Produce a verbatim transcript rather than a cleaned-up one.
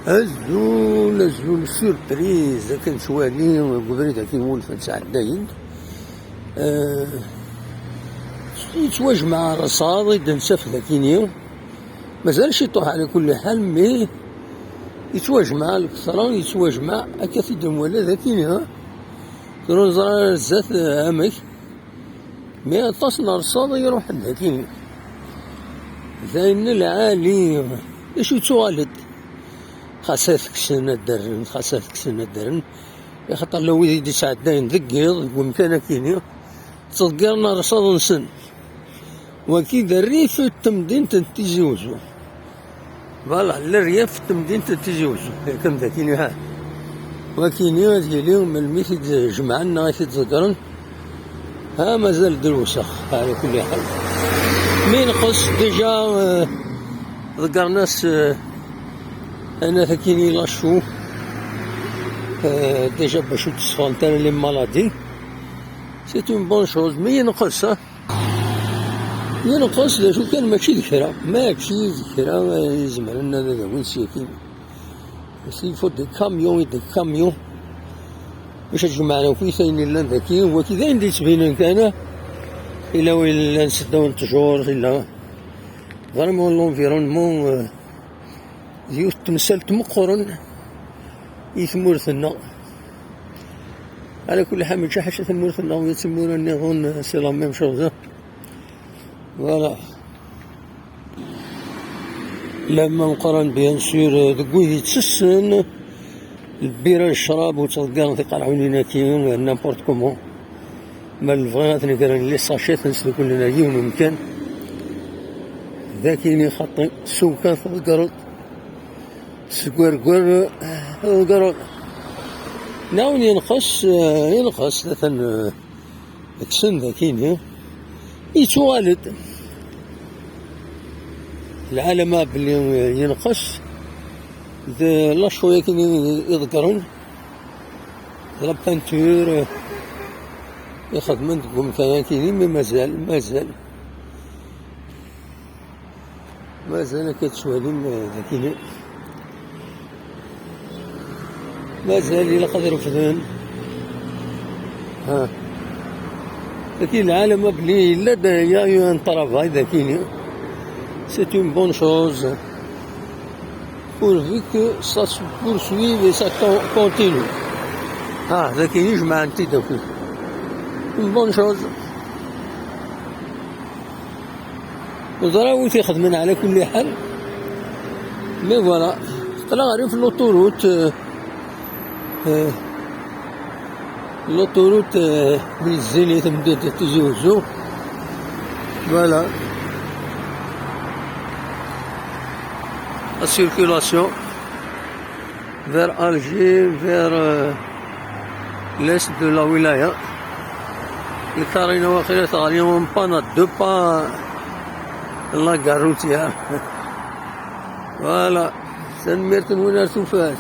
Azul, azul, surprise, akken nettwali deg ubrid akin wulfen ttɛeddayen. Eh, yettwajmeɛ rrṣaḍ i d-nsaf dakini. Mazal ciṭuḥ ɛla kulli ḥal, mi yettwajmeɛ lketṛa, yettwajmeɛ akka t-id-nwala dakini, ha? Tura neẓra ar zdat, eh, amek. Mi aṭas n rrṣaḍ i iruḥen dagi. D ayen n lɛali. D acu yettuɣal-d? Xas ad t-kksen ad d-rren, xas ad t-kksen ad d-rren. Axaṭer la wid i d-ittɛeddayen deg yiḍ, deg wemkan akini, ttḍeggiren rrṣaḍ-nsen. Wagi d rrif n temdint n Tizi Uzzu. Voilà, lerrif n temdint n Tizi Uzzu. Yakan d akini, ha. Wakini ad yili melmi i t-id-jemɛen neɣ i t-id-ḍeggren. Ha, mazal d lewsex, ɛla kulli ḥal. Mi nqes, déjà, eh, ḍeggren-as, eh, anat akini lachu. Eh, déjà bac ur d-seffɣent ara les maladies. C'est une bonne chose. Mi yenqes, ha. Yenqes d acu kan, mačči d kra, mačči d kra, eh, izemren ad, ad awin syakin. Il faut des camions et des camions bac ad jemɛen akk ayen yellan daki. Waki d ayen d-yettbinen kan, ila win yellan seddaw n ttjur, ila vraiment l'environnement, eh, d yiwet n temsalt meqqren i tmurt-nneɣ. Ɛla kulli ḥal, mačči ḥaca tamurt-nneɣ, i tmura nniḍen, c'est la même chose. Voilà. Lama meqqren, bien sûr, deg wid yettessen lbira, ccrab, u ttḍeggaren tiqerɛunin-agi, n'importe comment. Ma nebɣa ad t-negren les sachets, ad t-nesduklen ar yiwen umkan. D akini xaṭi, s umkan tḍeggreḍ, s gwergwer tḍeggreḍ. Nawen yenqes, eh, yenqes, atan, eh, kksen d akini. Yettuɣal-d. Lɛalama belli yenqes d lachu akini iḍeggren, d la peinture ixedmen deg umkan akini, mi mazal, mazal. Mazal akka tettwalim, eh, dakini. Mazal ilaq ad refden. Ha. Daki lɛalama belli yella-d, il y a eu un travail dakini. C'est une bonne chose. Pourvu que ça se poursuive et ça con-, continue. Ah, dakini jemɛen-t-id akk. Une bonne chose. Neẓra wi t-ixedmen ɛla kulli ḥal. Mais voilà. Aql-aɣ ɣer yiwet n l'autoroute, euh, euh, l'autoroute, euh, mi yezzin i temdint n Tizi Uzzu. Voilà. La circulation vers Alger, vers, euh, l'est de la wilaya. Lkarina waqila teɣli en panne à deux pas la gare routière. Voilà. Tanemmirt-nwen ar tufat.